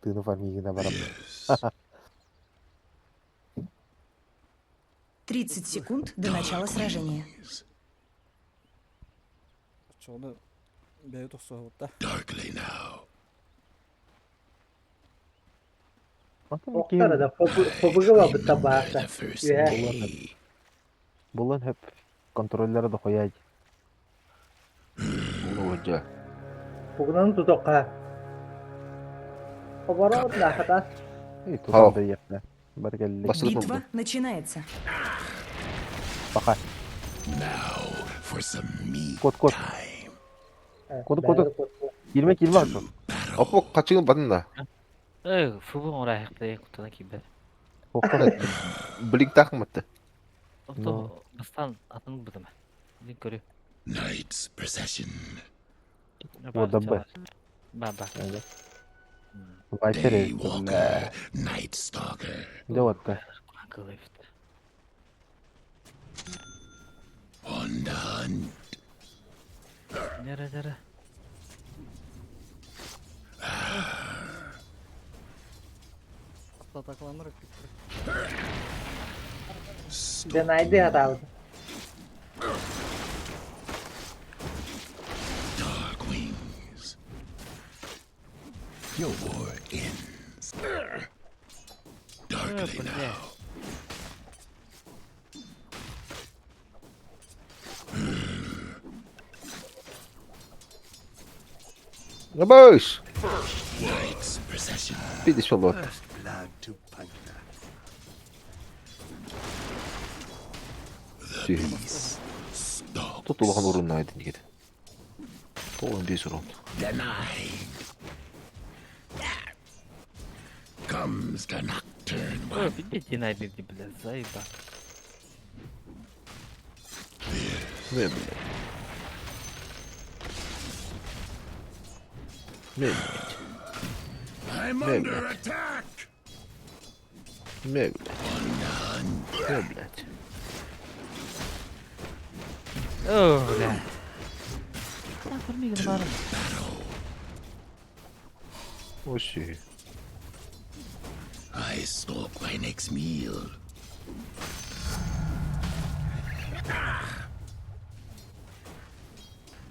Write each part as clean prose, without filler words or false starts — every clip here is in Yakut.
Тыыны фармигина барам. 30 секунд до начала сражения. Оччоҕуна бэйэ тохсуһабыт да. Darkly now. Охтор да фобуга бабыта баата. Үһэ. Булан хөп контроллера дохуя. Уолдьа. Бугунан тутокка. Оборот нахата. И тутан да иэхтэ. Бар кэллик. Битва начинается. Пока. Now for some meat Кот кот. time. Куду куду. Киирмэ киирмэ артур. Оппо хачыгын батын да. Эй, фубун ораахтay кутана киирбэт. Блинктаах матты. Оттон бастаан атын ылбытым. Мин көрү. Night's procession. Уодабы. Ба ба. Вайпер Daywalker, Night Stalker. Дэ уотта. Кылыйбыт. On the hunt. Нэрэ нэрэ. Атакаланыр киттер. Дэнайды хатаабыт. Dark wings. Your war ends. Darkly now. Набаешь! Night's procession. Видишь, вот. First blood to Pugna. The beast stalks. Тут улахан урун найдын гээд. Туган бис урун. Denied. Comes the nocturne one. Ой, динай бля, заеба. Не, блядь. Не, блядь. I'm Не, under блядь. attack. Не, блядь. Не, блядь. О, бля. Фармигин баар. Оши. I stalk my next meal.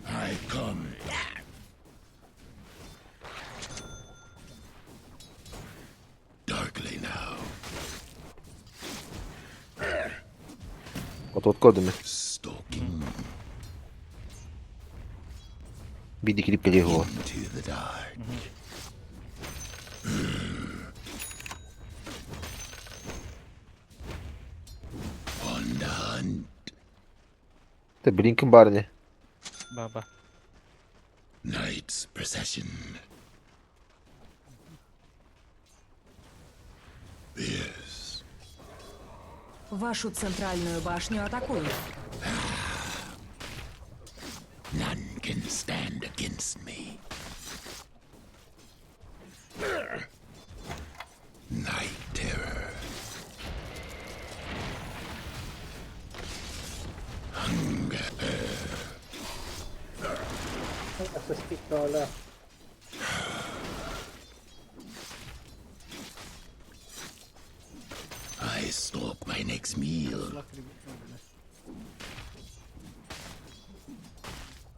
I come. Darkly now. Отот кодами. Stalking Биди клип его. into the dark. On the hunt. Ты блинком барни. Баба. Night's procession. Yes. Вашу центральную башню атакуют. None can stand against me. Night terror. Hunger. Ассистиктола. I stalk my next meal.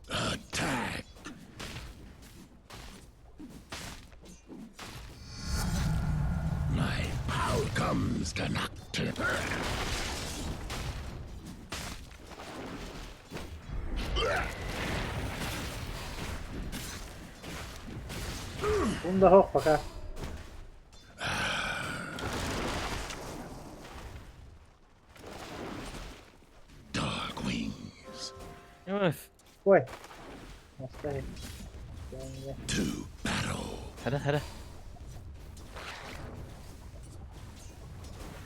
Attack. My power comes the nocturne. Bunda hoch пока. Dark wings. Ой, Ой. Оставить. To battle. хара хара.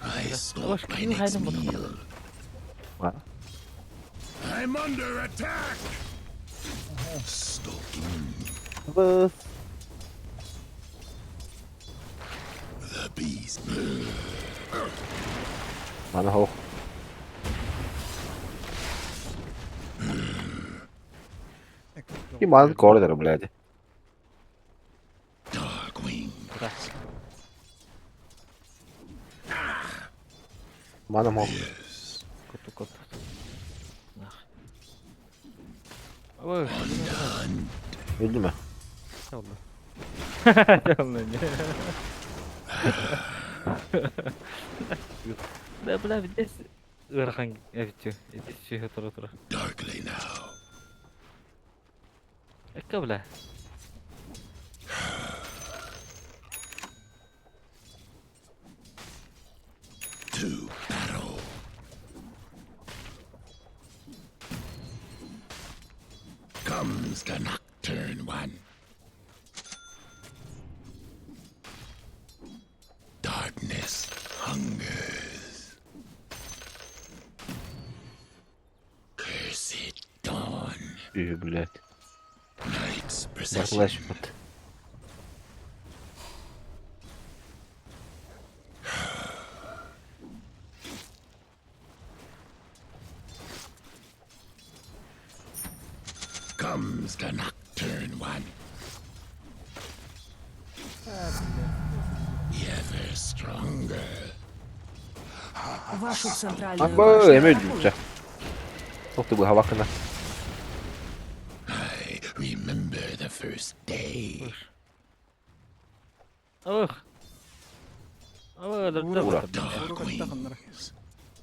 I stalk my you next hiding behind- meal. I'm under attack. Stalking Быс. the beast. Мана хох. И ман кордер, блядь. Dark wings. Куда? Манам ол. Куту куту. Нах. Ой, Өлдүм ээ. Oldu. Oldu не. Да бля, здесь ыарахан эбитчи. Ити тура тура. Darkly now. Экка бля. To battle. Comes the nocturne one. Darkness hungers. Cursed dawn. Үһү, блядь. Night's procession. Барылай сүппүт. Comes the nocturne one. The ever stronger. Вашу центральную Абы, башню эми атакуют. өлдүм. Тоқту бу хабакына. I remember the first day. Ох. Ой, да Ура. Dark Ура, wings.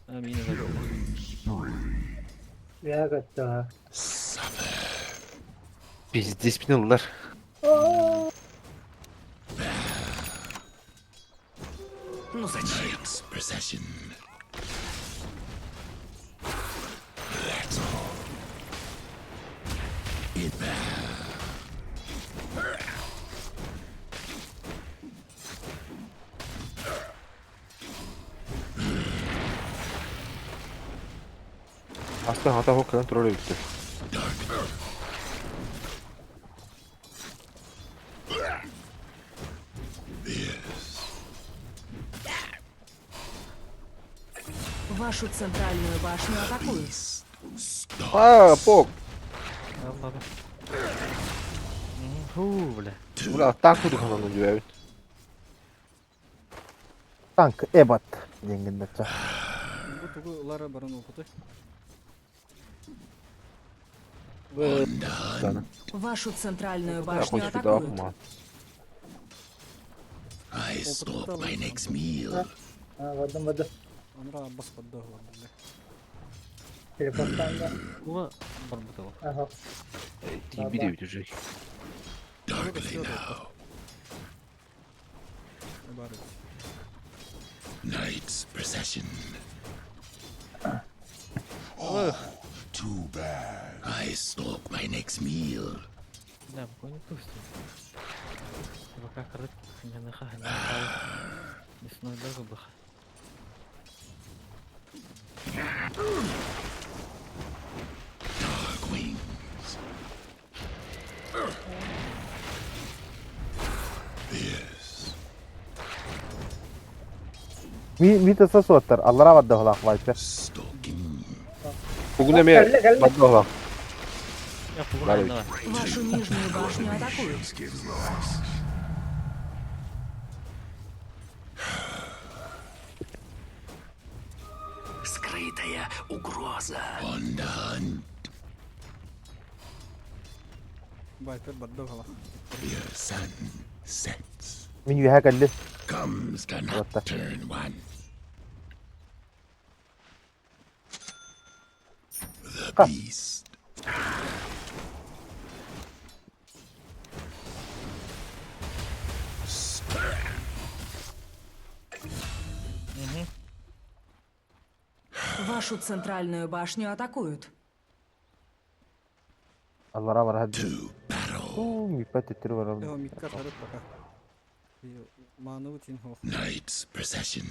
Амина да. Үөһэ көттө. Suffer. Пиздец ыллар. Ну зачем? Night's procession. That's all. It Астан хата хоккан турар эбиттер. Вашу центральную башню атакуют. Аа, пок. Алла. Ху, бля. Бля, танк кудук ханан дьүөбүт. Танк эбат диэнгиннэрчэ. Бу тугу ылара баран опыты. Дана. Вашу центральную башню Хочешь да, атакуют. ма. I stalk my next meal. Бардым бардым. Анра бас поддоҕа бля. Телефонтан да. Уа, барбыта. Аха. Тиби дебит уже. Darkly now. Бар. Night's procession. Oh, too bad. I stalk my next meal. Да, буквально тусть. Пока крыт, не наха, не Лесной дорога баха. Dark wings. Yes. Митаса суоттар, аллара бадда Вайпер. Stalking. Бугун эме Кэллэ, кэллэ. баддола. Я Ларри. пугаю, давай. Вашу нижнюю башню атакуют. Скрытая угроза. On the hunt. Вайпер бардоҕа. The sun sets. Мин үөһэ кэлли. Comes the What the- nocturne one. The beast. Вашу центральную башню атакуют. Аллара барар. To battle. Уу, миппет иттири барар. Эго микка тарыт пока. Мааны тин хох. Night's procession.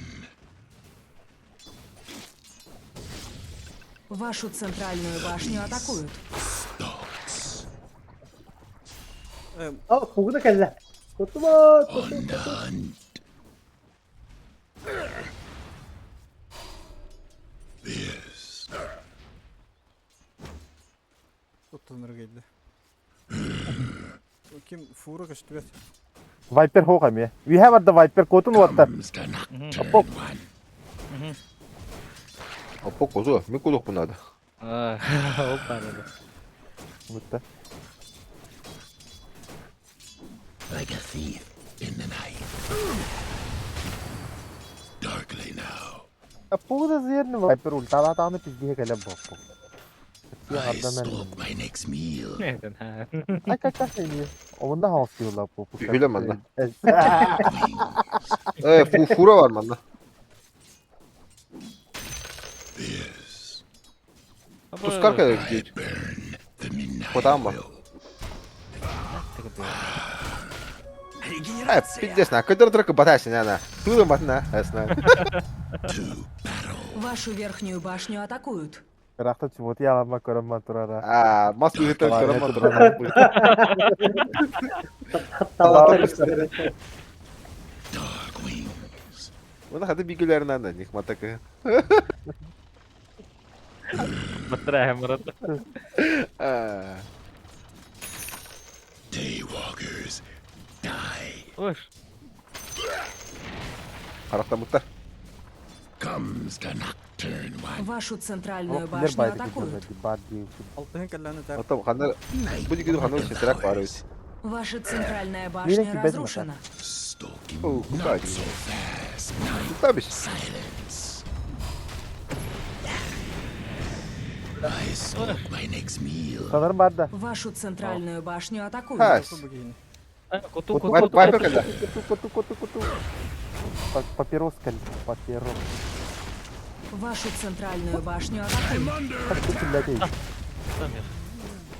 Вашу центральную башню атакуют. Stalks. Э, О, кугуна кэллэ. Кутума, On the hunt. Yes. Оттон ыргайды. Ким фура көстүбэт. Вайпер хоох эмиэ. Үөһэ барда Вайпер куотун уоттар. Comes the nocturne Опоп. one. Оппо козу, мен кудук надо. Ол баар. Бутта. Like a thief in the night. Darkly now. Аппугу да зиэрни Вайпер ульталаатаҕына пиздиһэ кэлэ буолпу. I stalk my next meal. Онда хаос юла бу. Үһүлэ манна. Э, фура бар манна. This Тускар кэлэр I диэт. burn the midnight Куда ма? oil. Э, пиздец, на, көдөр дыркы батасың ана. Тудың батына, әсна. To battle. Вашу верхнюю башню атакуют. Рахта чего я лама көрөммө турара. А, мас бүйгеттен көрөм отуран. Dark wings. Мына хаты бигелерин анда, нихматакы. Батырая Мурат. А, Daywalkers die. Ош. Карактан буттар. Comes the nocturne one. Вашу центральную Билер башню байдык атакуют. бар дип. Алтыһын кэллэни тар. Ата хандар Night бу дигиду хандар сетерак бар бит. Ваша центральная Миленький башня безмер. разрушена. Stalking О, куда not so fast. Night Куда биш? silence. I stalk my next meal. Санарым бар да. Вашу центральную башню атакуют. Хас. Бу киһини. Куту куту. Вайпер кэллэ. Куту куту куту куту. Папирос кэл. Папирос. Вашу центральную башню атакуют. Как ты блядь?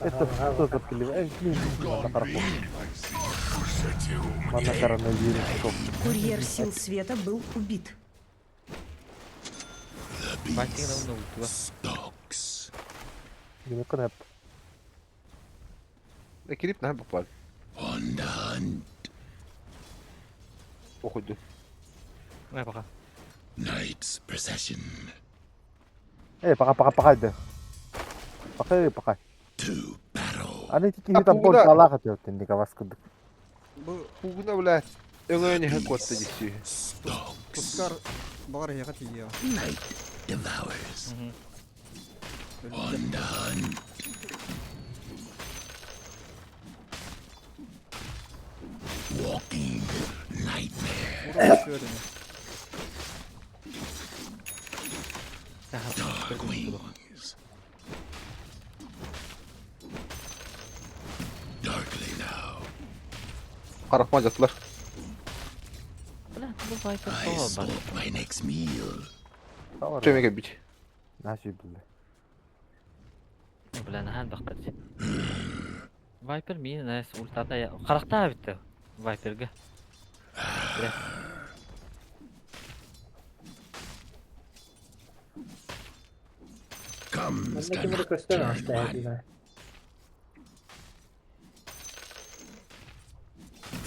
Это что за плевать? Эй, блин, манна карапу. Манна коронавирус. Курьер сил света был убит. Батырая ултуга. Stalks. Гүнө кынап. Кирип на буквально. On the hunt. Охуйду. Ой, пока. Night's procession. Эй, пока пока пока да. Пока пока. To battle. Аны тики там бол алаха төттен дига баскыдык. Бу Пугна, блядь. Өңөне хакотты дикси. Stalks. тускар баҕар эһиэхэ тиийиэҕэ. Night devours. On the hunt. Walking nightmare. Ура түөрүнэ. Dark wings. Darkly now. Каракма жаттылар. Бля, бу Вайпер I тоҕо бар. stalk my next meal. Чөмеге бит. Наши биле. Бля, наһаан бахтар. Вайпер миин эс ультата харахтаа битте. Вайперге. Бля. Comes Манна the ким эрэ көстөн nocturne ааста one. этиме.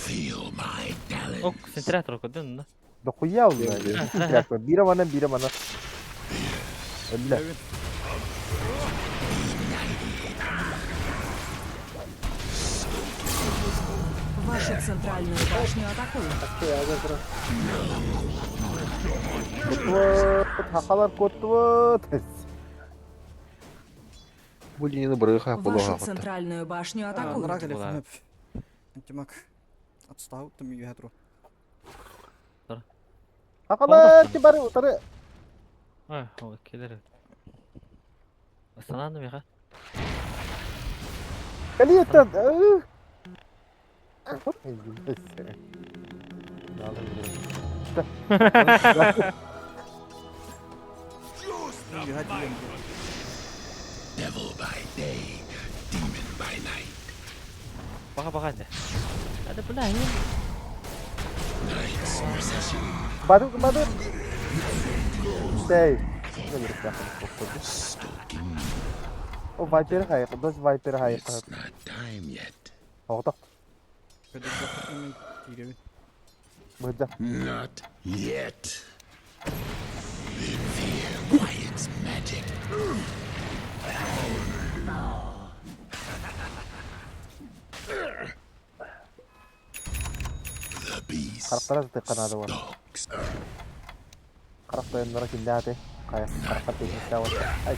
Feel my talent. Ок, сентриатор көдөн да. Да хуя блядь. Бира мана, бира мана. Бля. Вашу центральную башню атакуют. Кутвот, хахалар кутвот. Бу линияны бырыга Вашу болога. центральную башню Нара атакуют. кэлэ Антимак. Отстал там үйэ туру. Хахалар тибары утары. Ой, ол келер. Санааны меха. Калита. Үйэ тиийэн. Devil by day, demon by night. Баха баха да. Ада бля, я. Night's procession. Баду баду. Сей. Stalking. О вайпер хай, дос вайпер хай. It's not time yet. Оғдақ. Көдөр мен тиирэбин. Быда. Not yet. Fear quiets magic. beast Харахтара сытыахха наада буолла. stalks. Харах тойонноро кимнээх этэй? Хайа, хараххар тиийбэттээх уонна ай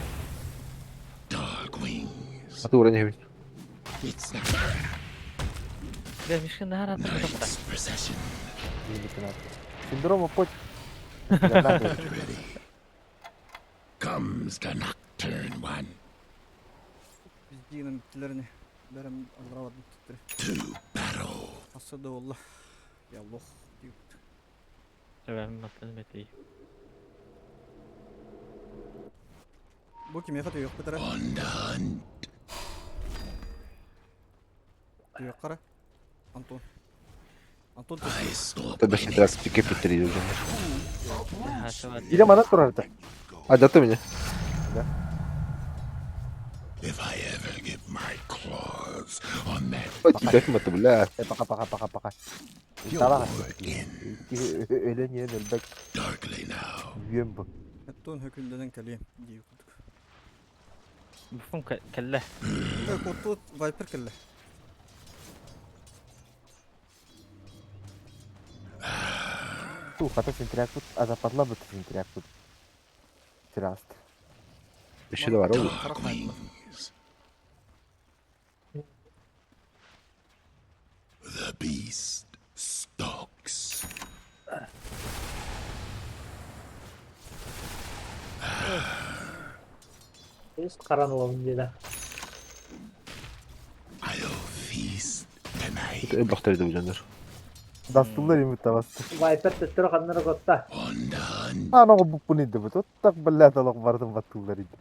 Dark wings. Аты уран иһэбин. It's the Бля, Мишка наһаа ыраатан night's тохта. procession. диэбиттэн аата. Синдром оппот. Ready. Comes the nocturne one. Биздигинэн бүттүлэр ини. Бэрем аллара барбыт түттэрэ. To battle. Хасса да буолла. Я лох диэбит. Эбэм маттан бэтий. Бу кимиэхэ түһүөхпүт эрэ? On the hunt. Түһүөххэ эрэ. Антон. Антон I stalk Это my бэшни next трак кепиттери уже. Или манан турар это. А, да ты меня? If I ever get my claws on that Ой, тебя это, бля. Э, пока, пока, пока, пока. your Талаҕа. ends Өлөн иһэн өлбөт darkly now. үөн бу. Антон хөкүндэнэн кэлиэм дии курдук. Буфум кэллэ. Э, куттуут Вайпер кэллэ. Ту хата синтрякпут, а западла бут синтрякпут. Тираст. Еще давай, ролл. Харах наайдылар. Wings. The beast stalks. Үс харан олом дида. I'll feast tonight Это эблахтар да уjanдар. Дастылар имит табасты. Вайпер төттөрө ханнары котта. on the hunt. Ана буппун иди бут. Так бля талак бардым баттылар иди.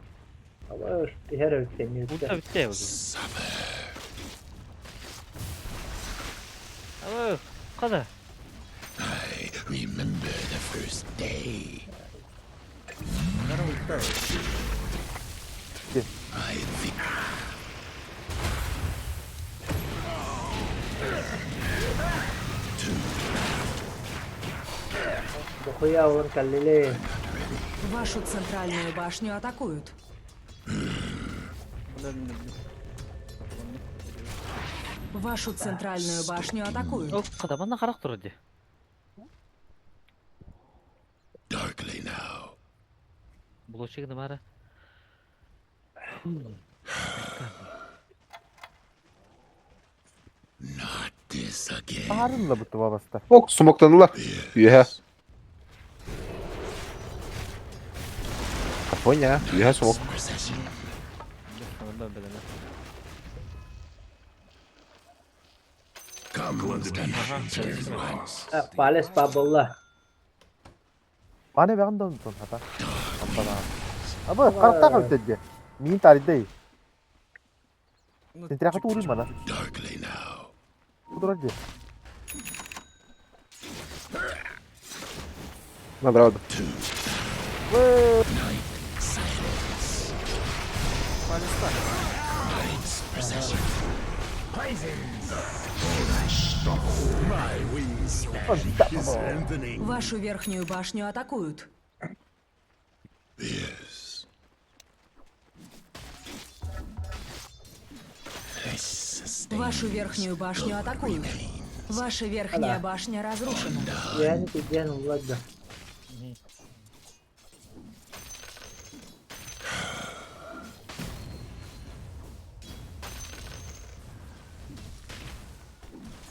Алар иһэр эбит Булта битте бу. Suffer. Ау, када. I remember the first day. Бәрі ультта. I think Дохуя он каллиле. Вашу центральную башню атакуют. Бля, мин өлдүм. Вашу центральную башню атакуют. Ол када манна харах турар дии. darkly now. Булочек мара. Not this again. Аарынла буту бабаста. Ок, смоктаныла. Юха. Афоня, юха смок. Procession. Comes the nocturne one. Палес пабылла. Маны бягын да онтон хата. Ампана. Аба карта калды. Мин таридей. Синтряка туры мана. Darkly now. Кудурар ди. На правда. Night silence. Палеста. Night's procession. My wingspan is lengthening. Вашу верхнюю башню атакуют. Yes. Flesh sustains Вашу верхнюю башню атакуют. Ваша верхняя башня разрушена. Яни тиген улладда.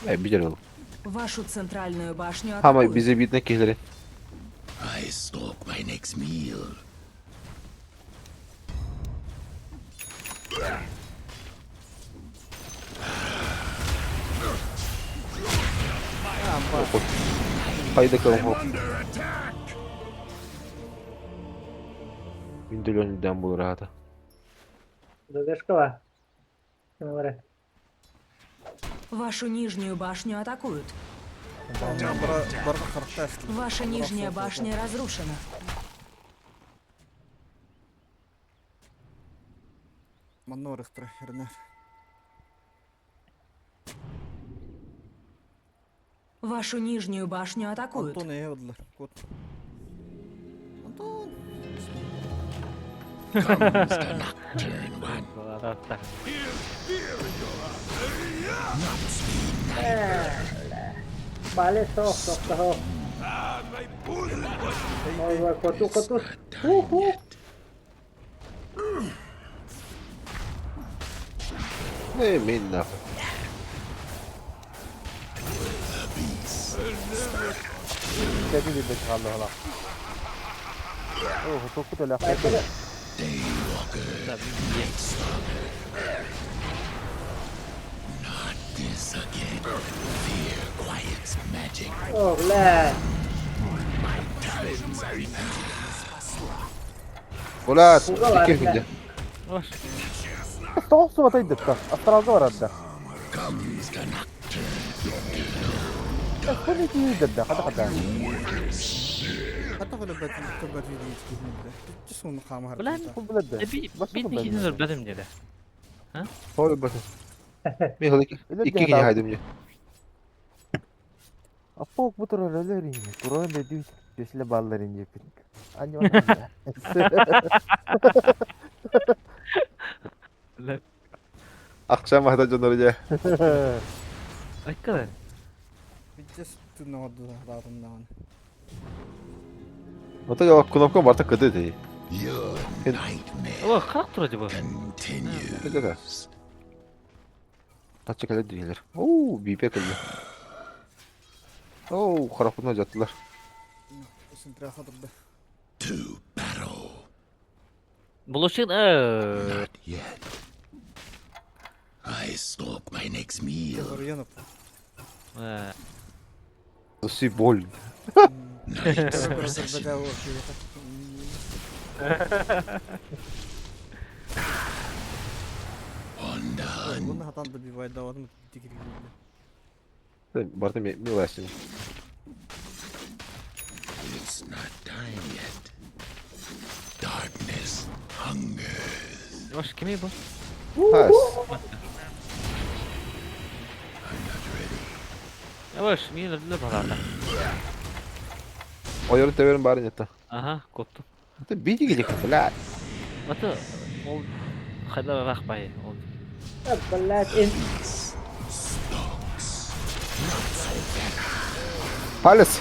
Э, бидер. Вашу центральную башню Хама атакуют. безобидно киллеры. I stalk my next meal. Хайда калым. Under attack! Миндулен дам был рада. Догашкова. Кимлere. Вашу нижнюю башню атакуют. Бара бара харахта эстилер. Ваша нижняя башня разрушена. Манна барыхтара, эрнер. Вашу нижнюю башню атакуют. Антон эйэ бадылар. Кот. Антон! Comes the nocturne one. Баратта. Бали суох, тохтоһо. Ой, коту, коту. Ху-ху. Не, мин нахуй. Кэти билбэт хаалла. Оо, токку төлө хайты. Not this again. Fear quiets magic. О, бля. Talons are Блядь, Угол икки арда. күндэ. Ош. Тоқ субатай дытта. Астралга барарда. comes the nocturne. Хули дытта, хата хата. Хата хөлөбөт көбөт видео киһини Түс хаамар. Блин. Бу билэдде. Би Баста битни бу кихини өлбөтүм диде. Холи бата. Мен хол икки кини хайдым же. Аппок бу турар өлөр инде. Туран беди төсле баллар инде. Аньон. Акча махта жонор же. Айккада. Бүтэс түннөҕөрдө даатыннаан. Ото я кнопка барта кыды дей. Your nightmare О, как тура бу? continues. Кыды. Тачы келе дилер. Оу, бипе кылды. Оу, харапына жаттылар. Синтре хатырды. To battle. Булушин Not yet. I stalk my next meal. Орыянып. Уси боль. Night's procession. On the hunt. Bunu хатан да бивай давадым дигир. Барта миласин. It's not time yet. Darkness hungers. Ош кими бу? Хас. I'm not ready. Ош, мин өлдү баларда. Ойорун төбөрүн барын жатта. Аха, котту. Ата биди келек, блядь. Ата ол хайда рахбай. Ол Блядь, ин. Stalks. Not so fast. Палец.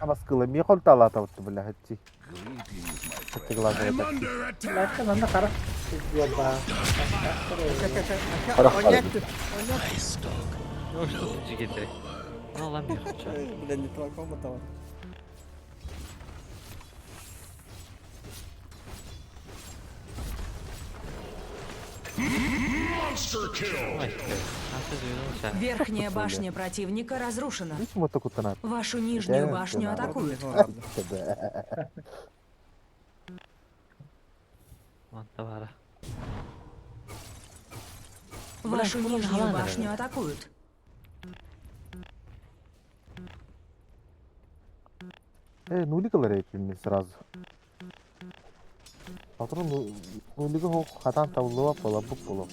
Амаскыла ми холтала тавтты бля хатчи. Хатчи глаза I'm это. under attack. Блядь, манна хара. Ёба. Харах Онякты. I stalk. Ош тут жигитери. Алла ми хача. Блин, не толком этого. Ай, асы жүйдүн Верхняя башня противника разрушена. Үч мото кутанат. Вашу нижнюю Да, башню да. атакуют. Манта бара. Вашу Бля, нижнюю ладно, башню атакуют. Нуликалар эпимми сразу. Патрон нулига хок хатан табылыба бола бук болоп.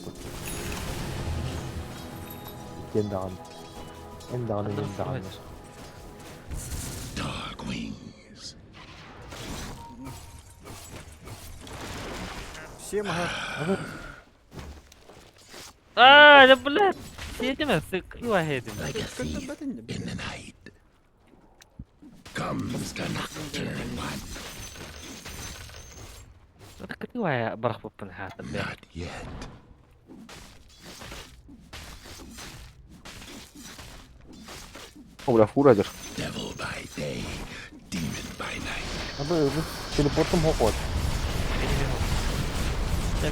Кен даган. Эн даган эн даган. Dark wings. Всем ага. А, да блядь. Сидим, сыкыва хедим. Like a thief in the night. Comes the nocturne one. Кытыва барах буппун хата бля. Not yet. Бля, фура жер. Devil by day, demon by night. Абы телепортум хок вот. I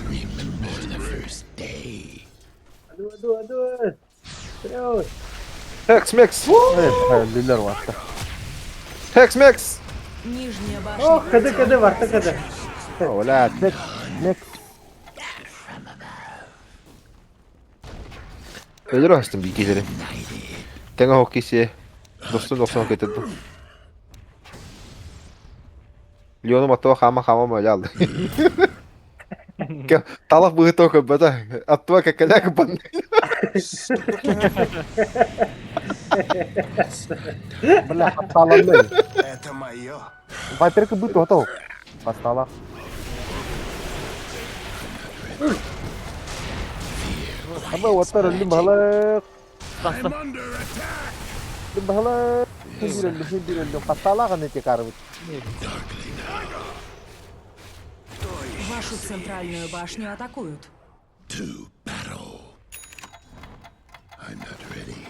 remember the first day. Аду, аду, аду. Вперед. Хекс мекс. Лилер ватта. Хекс мекс. Нижняя башня О, кыды, кыды, барта кыды. Блядь. Мек Өлөр астым бикелери. Тэңэ хоккейсе. Достун 90 кетеді. Леону матова хама хама малял. Талах быһы тока бата. Аттуа какаляк бан. бля хатталанды. Это мое. Вайперка быт готов. Бастала. Аба уоттар өллүм баһылык. Таста. Өллүм баһылык. Син биир өллүм, син биир өллүм. Хастаалаах аны текарыбыт. Вашу центральную башню атакуют. To battle. I'm not ready.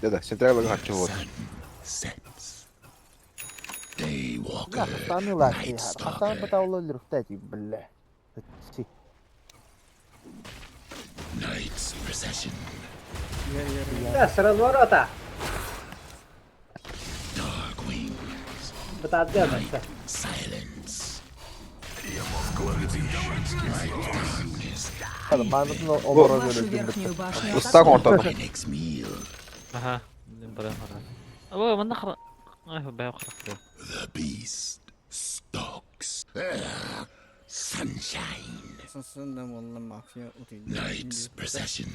Да, да, центральный харчы вот. Sun sets. Daywalker. Хастааны Night Хастаан stalker. бытаулы өлүрүхтээти, бля. Си. Night's procession. Да, с разворота. Dark wings. Бытаадыа Silence. My darkness. Маанытын олорон Вашу өлөрдүм верхнюю башню Устаах атакуют. оҥортоно. My next meal. Аха. Блин, баран баран. Аба, манна хара. Ай, бэйэ харахты. The beast stalks. Ah, sunshine. Сасын волла мафия утуйда. Night's procession.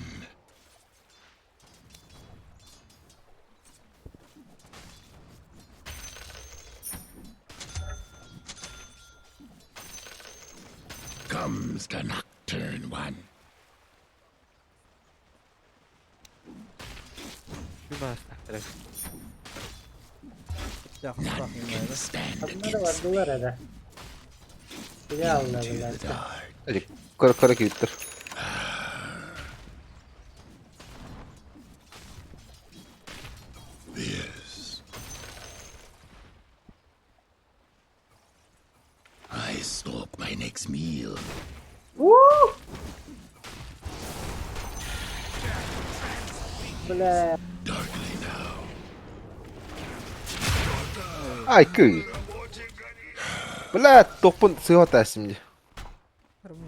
Comes the nocturne one. Şu бастактыры. Яхын Can stand Ханна да against бардылар эрэ. Били алла the билэр. dark. Кыра кыра кириттер. This. I stalk my next meal. Бля, Darkly now. Ай, күй. Бля, тохпун сыһа тасым дии.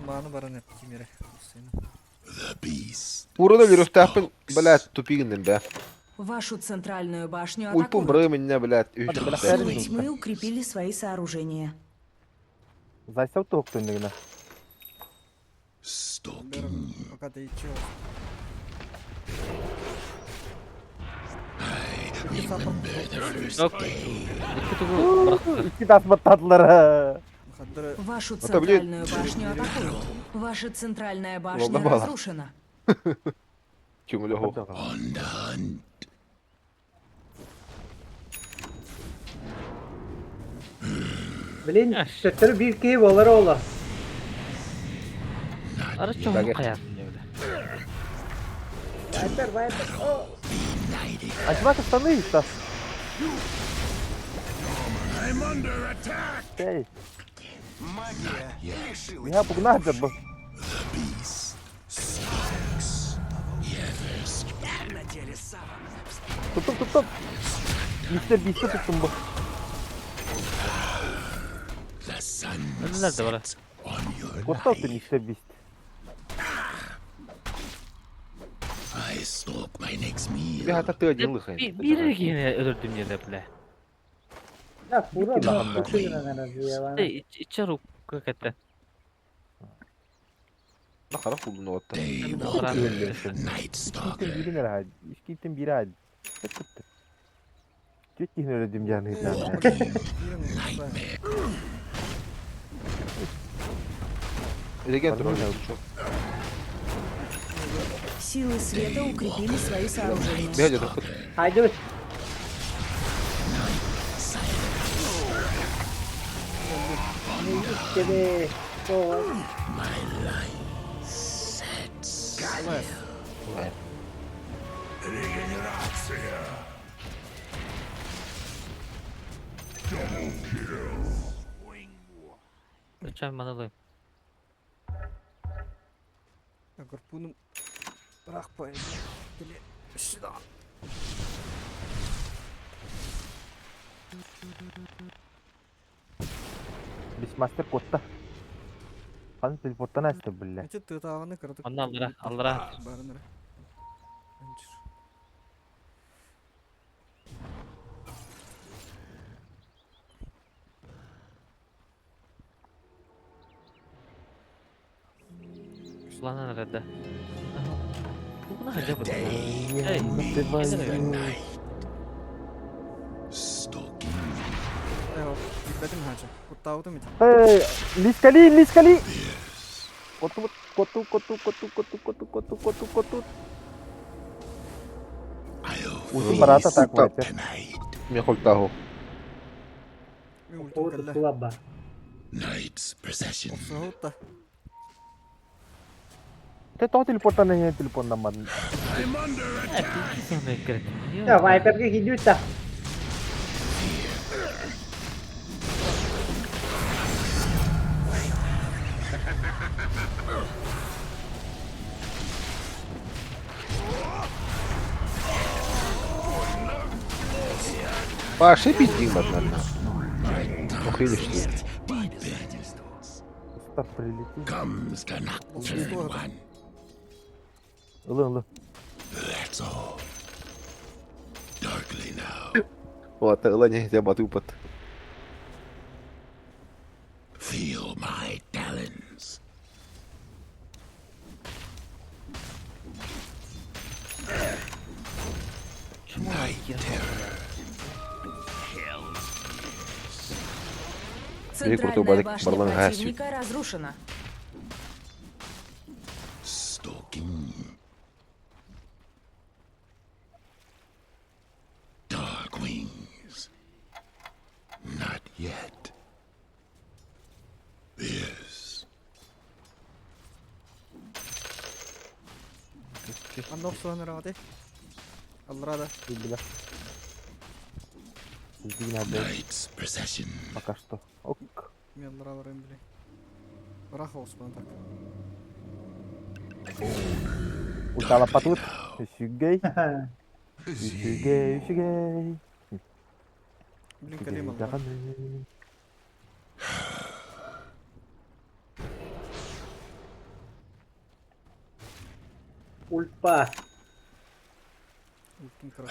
Мааны баран эптимере. The beast. Урана өлөрүхтээхпин, бля, тупигиннин бэ. Вашу центральную башню Уйпун атакуют. быры минне, бля, Силы тьмы укрепили свои сооружения. Зайсав туохтун дегенэ. Stalking. Пока ты чё? Remember the first Yok. day. Икки тугу барахты. Икки тас баттадылар. Мухаддыры Вашу Это, блин, центральную башню атакуют. Ваша центральная башня Волна бала. разрушена. Күңүлэ хо. On the hunt. блин, төттөрү биир киһи буолар ооло. Ара чоң каяр. Вайпер, вайпер. О, Антимаг штаны тас. Эй. Я пугнать бы. Beast stalks. Yeversk. Туттум туттум. Мистер Бист'i tuttum bu. The sun Nerede var? sets on your Kosta attı life. Mr. Beast. I stalk my next meal. Би хата тыа дьылы Bir bir yine öldürdüm yine bile. да, фура, но кучугунан эрэ İçer hakikaten. Хара хулун отта. Daywalker. Night İşte stalker. biri nerede? İşte biri hadi. Tuttu. Tüt yine öyle dümcan Эдеген турар. Силы света укрепили свои сооружения. Бэдэ тохот. Хайдыбыт. Кеби. О, Lütfen bana alayım. Гарпуном рахпай. Сюда. Бисмастер котта. Хан телепорттан açtı бля. Эти тытааны кырдык. Анна аллара, аллара. Барыныр. Ulan nerede? Bu ne acaba? Hey, Night. Stalking. Бэтим хача. Куттаутым ити. Hey, Liskali, Liskali. Ottu Коту, коту, коту, коту, коту, коту, коту, коту. I'll Ути барата feast так вайпер. tonight. Мен холтаху. Мен ультим Уоту кэллэ. слаба. Night's procession. Охсоһутта. Те тоҕо телепортан эҥин телефоннамматын. I'm under attack. Самый Я вайперге кидюта. Паши битик батнарна. Охренишь. Стар прилети. Comes the nocturne one. Ылы, ылы. That's all. Darkly now. Вот, ыла не батупат. Feel my talons. Night terror. Центральная крутой башня барлан гасит. противника разрушена. Stalking. Dark wings. Not yet. This. Анна охсуһан эрэҕитий? Алларада. Бля. Иди надо Night's procession. пока что. Ок. Мен аллара барайын били. Ыраах оҕуспун так. Ультала патут. Үсүгэй. Үсүгэй, үсүгэй. Блин, Үсүгэй кэлиим аллара. даҕаны. Ульпа. Ультум кыра.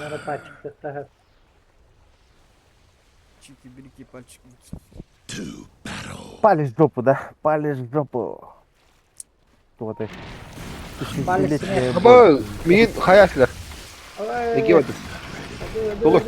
Надо пачка. Чики-брики, пальчик. To battle. Палишь в жопу, да? Палишь в жопу. Кто ты? Палец Тысячелетняя боль. Аба, мин хаяслар. Неге вот. Тугу.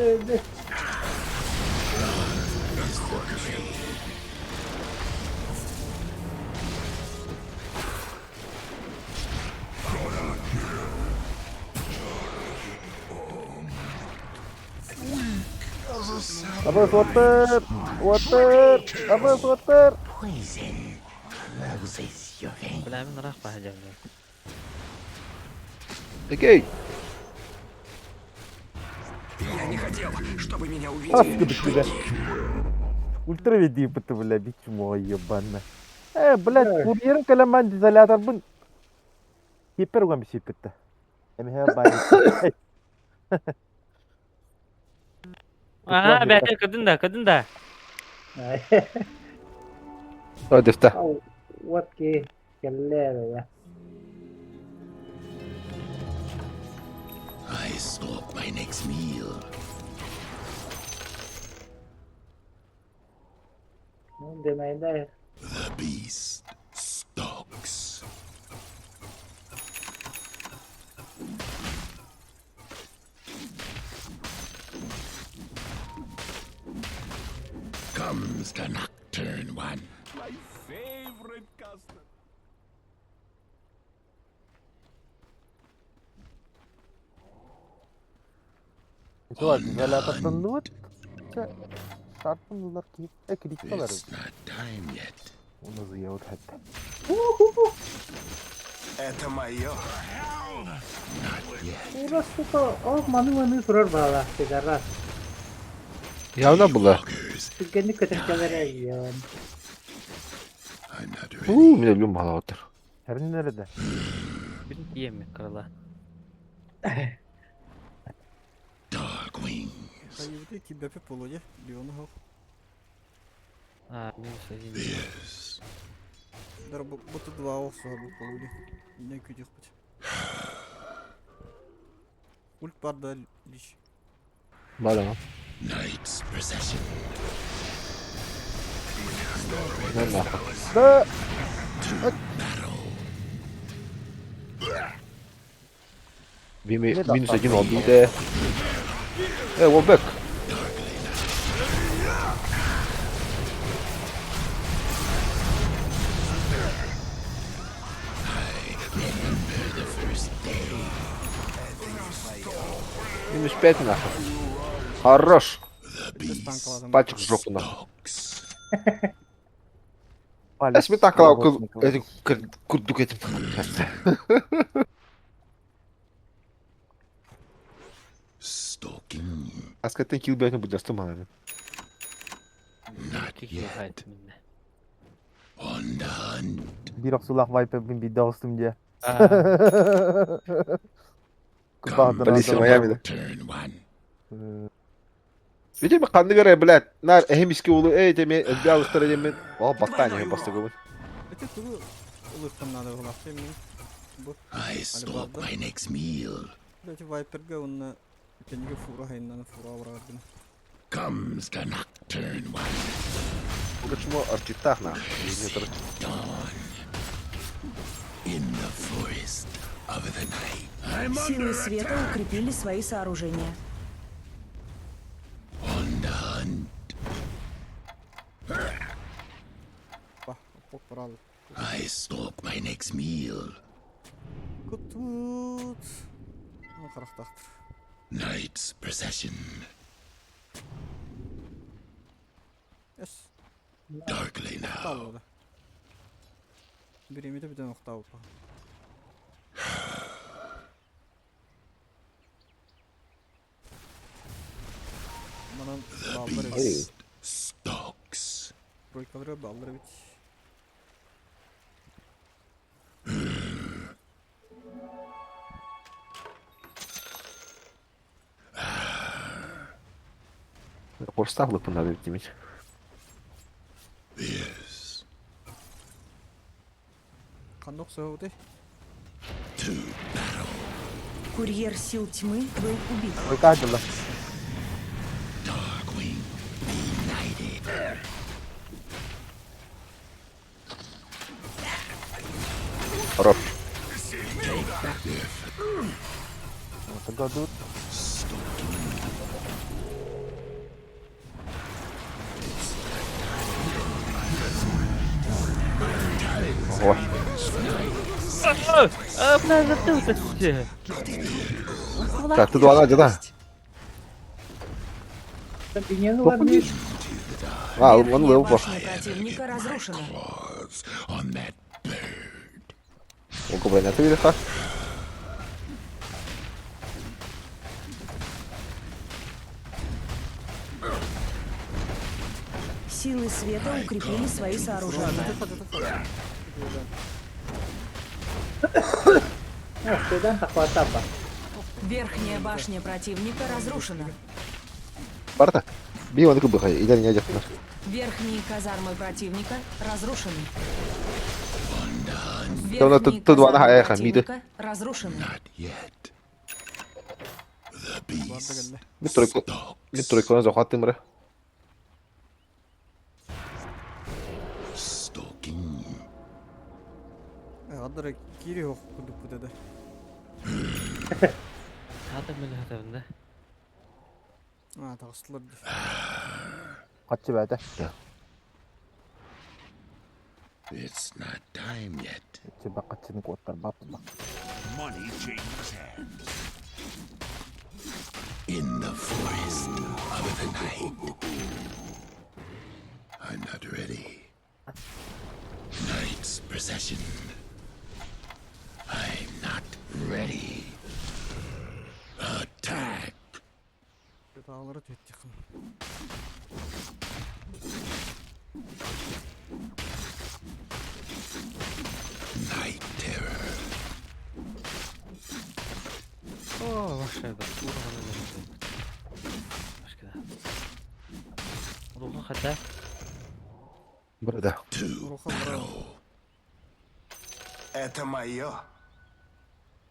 Абыс, отыр! Отыр! Абыс, отыр! Poison closes your veins. Бля, мен ыраах баһа Окей. Я не хотел, чтобы меня увидели. Паскуда тебя. Ультра веди, бля, бить чмо ебаная. Э, блядь, курьерин каляман изолятор бун. Хипер угам сипетте. Эмхэ бай. Аа, бәтер кыдын да, кыдын да. О, дефта. Вот ки кэллэ. I stalk my next meal. Ну, динайда. The beast stalks. Comes the nocturne one. My favorite custard. Чувак, изолятортан вот. Шартын ки. Э, кричалар. It's not time yet. Оны зыявыт хәтта. Это мое. Not yet. Ура, сука, ол маны-маны турар баала, сигарат. Явно было. Walkers. Түргэнник көтөрчөлөр я. I'm not ready. У, меня люблю мало отыр. Хәрин nerede? Бир киеме кырыла. Dark wings. Хайыбыты кибэпи полуде. Леону хох. А, минус один. This. Дар буту два охсуһа бу полуде. Не күтүх бит. Ульт бар да лич. Бала. Night's procession. Не нахуй. Да. Бими минус один обиде. Э, Волбек. Минус 5 нахуй. Хорош. Без танка Пальчик в жопу нахуй. Палец. Эсми танкалау рот накрыл. курдук этим. Stalking. Аскаттан килл бэйэтин буддастым мана. Not yet. On the hunt. Биир охсуулаах вайпербин биирдэ оҕустум дии. Полиция Майами да. Turn one. Видимо, ханнык эрэ, блядь, наар эһим иски улу, эй, теме, элбэ алыстара диэммин, ол баттаан иһин бастыгыбын. Это тугу ылыктан надо было мен. Бу I stalk my next meal. Блять, Вайперга онна кениге фура хайннан фура барардым. Comes the nocturne one. Почему арчиттах на? Dawn. In the forest of the night. I'm Силы under света укрепили свои сооружения. On the hunt. Ба, пок барал. I stalk my next meal. Кутут. Ну, харахтахтыр. Night's procession. Эс, Darkly now. таллады. Биремите бүтэн октау. Манан баллар эбит. Stalks. Тройкалары баллар эбит. Порстав лыпын надо демить. Yes. Кандок сөйөдө. To battle. Курьер сил тьмы был убит. Выкадила. Darkwing. Benighted. Хорош. Вот году. Ой. А, бля, затылка Так, ты два надо, да? Бинен уларны А, он Верхняя лыл по. башня противника разрушена. Claws on that bird. Ого, блин, это видишь, а? Силы света укрепили свои сооружения. Охтудан тахватаба. Верхняя башня противника разрушена. Барта? Би он кубыха, иди не одет. Верхние казармы противника разрушены. Да, ну, Верхние тут два казармы нога, эхо, миды. противника разрушены. Not yet. The beast Би тройку. Би тройку на захват имре. stalking. Гадара кири хок кудуп деди. Хата мөлі хатабында. А, тагыстылар. Хатчы бәті. It's not time yet. Чыба катчыны куоттар баппа. Money changes hands. In the forest of the night. I'm not ready. Night's procession. I'm not ready. Attack! Тагылары төттүк. Night terror. О, ваша да. Башка да. Руха хата. Борода. To Руха бара. Это мое.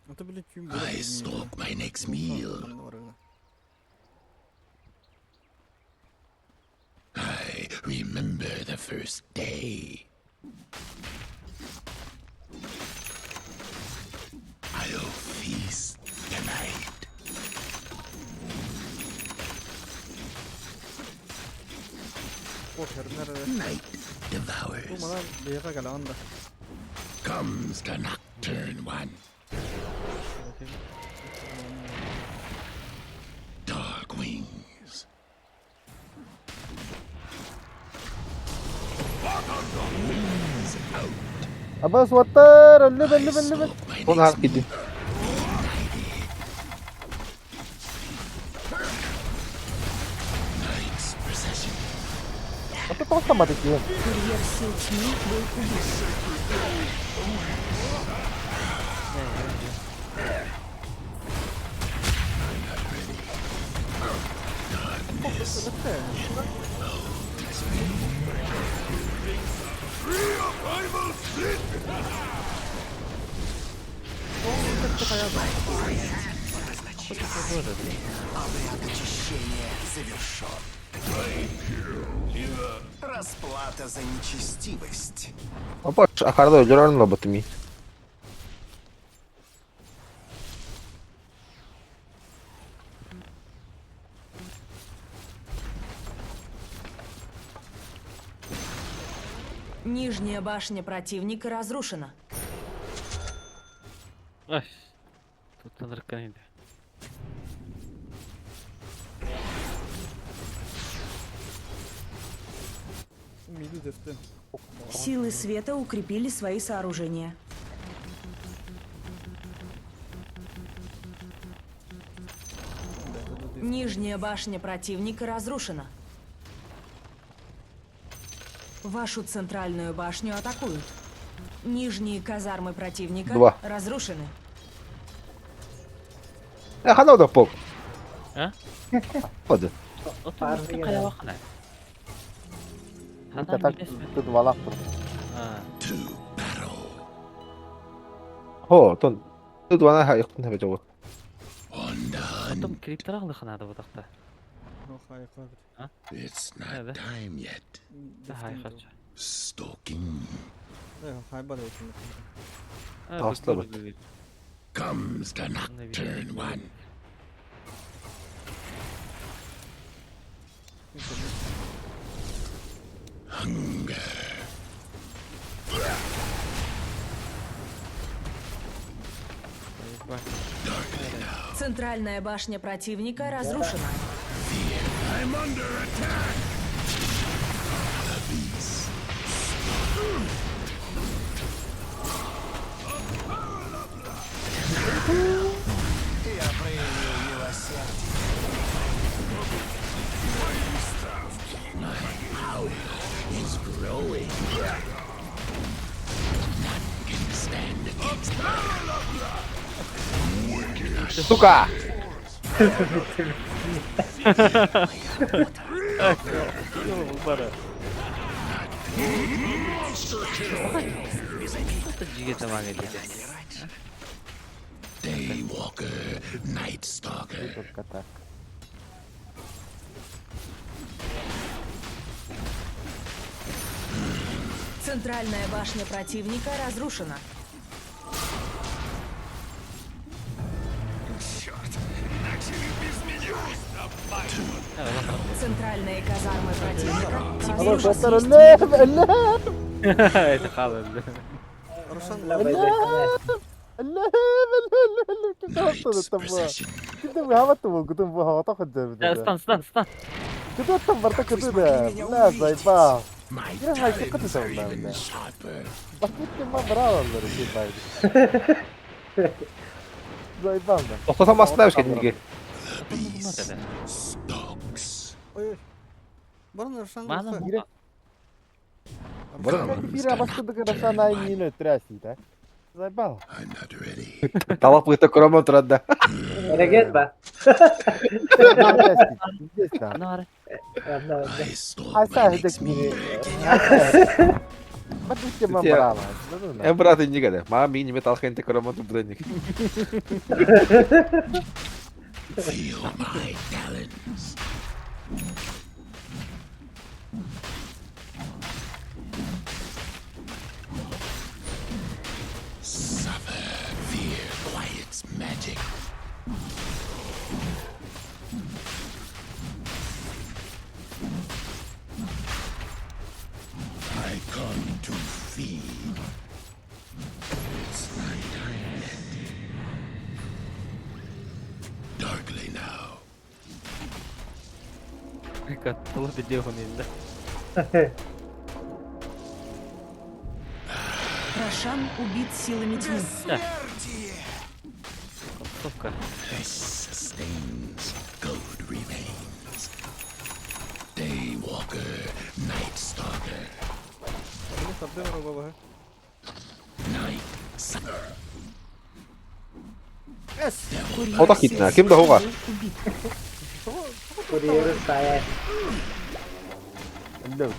Ата биле ким I stalk my next meal. I remember the first day. I'll feast tonight. О, Night Бу devours. мана бэйга галаанда. Comes the nocturne one. Абас уоттар, өллүм, өллүм, өллүм. Он аһар киирдим. А ты тоҕо самматы киһин? Курьер сил тьмы был убит. Очищение завершен. Расплата за нечестивость. Апа, акарда өлөр ылбытым. Нижняя башня противника разрушена. Ай, тут нарканили. Миду дефте. Силы света укрепили свои сооружения. Нижняя башня противника разрушена. Вашу центральную башню атакуют. Нижние казармы противника Два. разрушены. Э, хана да пок. А? Ходы. Отun хайа Это так тут валах тур. To battle. Хо, тон. Тут вана ха яктын хәбә жабы. On the hunt. Потом криптер алыхына да бутакта. Хай кабит. It's Да, not да. time yet. Хай хача. Stalking Хай бада. Таслабыт. comes the nocturne one. Hunger. Центральная башня противника разрушена. I'm under attack. The beast. Я проявил милосердие. Power is growing. None can stand against Сука! Daywalker, Night Stalker. Только так. Центральная башня противника разрушена. Черт, начали без меня. Центральные казармы противника теперь Алло, у вас уоттар, есть өллүм, өллүм, Это хала. Рошан өллүм, өллүм, өллүм. Ким Night's таптады там? procession. Ким хаватты бу, кутум бу хавата ходжа. Стан, стан, стан. Кутум там барта кутуда. Бля, заебал. My Я знаю, как это talons are там, even да. sharper. Бакытты ма бралалар ебать. Заебал да. Тоқтасам астына өшкен неге? The beast stalks. Ой. Баран Рошан. Мана Бирэ. Баран. Бирэ бастыдык рашан ай мин өтрәси да. Заебал. I'm not ready. Талап быта көремін тұрады да. Эрегет ба. Здесь да. Нары. Онно, онно. I stalk Аса my хедек next meal. мин. Бакытты ма брала. Э, брат, неге да. Маған мен неме талқын те көремін тұрды неге. Feel my talons. Suffer. Fear quiets magic. I come to feed. It's not time yet. Darkly now. Каттылы делон инде. Рошан убит силами тьмы. Бессмертие! Концовка. This sustains, gold remains. Daywalker, Night Stalker, Били тардын робобаһы. Night Summer. Эс! Курьер Хотох сил китна, ким да хоға? был убит. Курьеры сайа. Элле.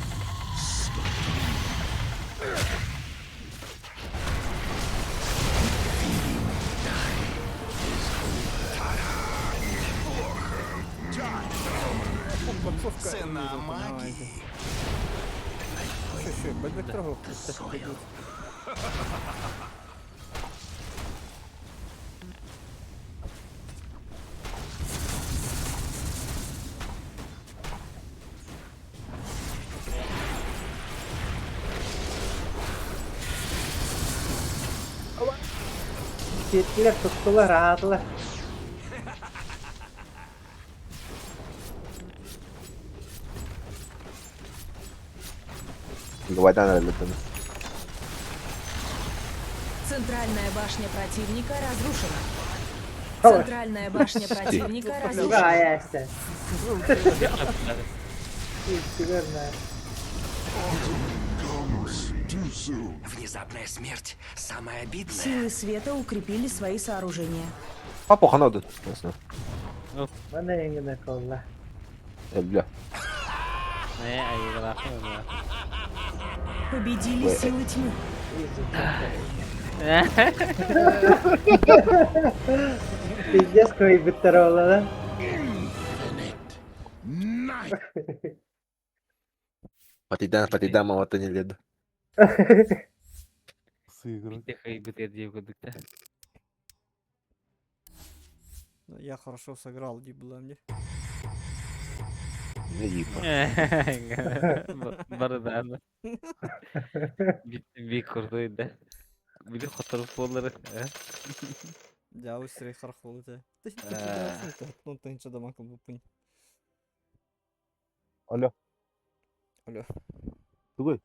Концовка. Цена магии. Шö, бэлбек трогу. Ситтилер, туттулар, аатылар. Давайдан әлеттен. Центральная башня противника разрушена. Ой. Центральная башня противника Туга разрушена. айа эстен. Иттилер, на. Внезапная смерть самая обидная. Силы света укрепили свои сооружения. Папа ханады. Мана эңгене колла. Элле. Не, айылахы. Победили Ой. силы тьмы. Пиздец кой биттер ола да. Infinite Night. Патидан, патидан мамата не леду. Сыгры. Битте хайбит диye көдүктэ. Я хорошо сыграл, ди была мне. Не дипа. Барыдан. Бит курду да. Били хоторуп болары. Я усрей харахол это. Ну ты ничего дома как бы пынь. Алло. Алло. Тугой.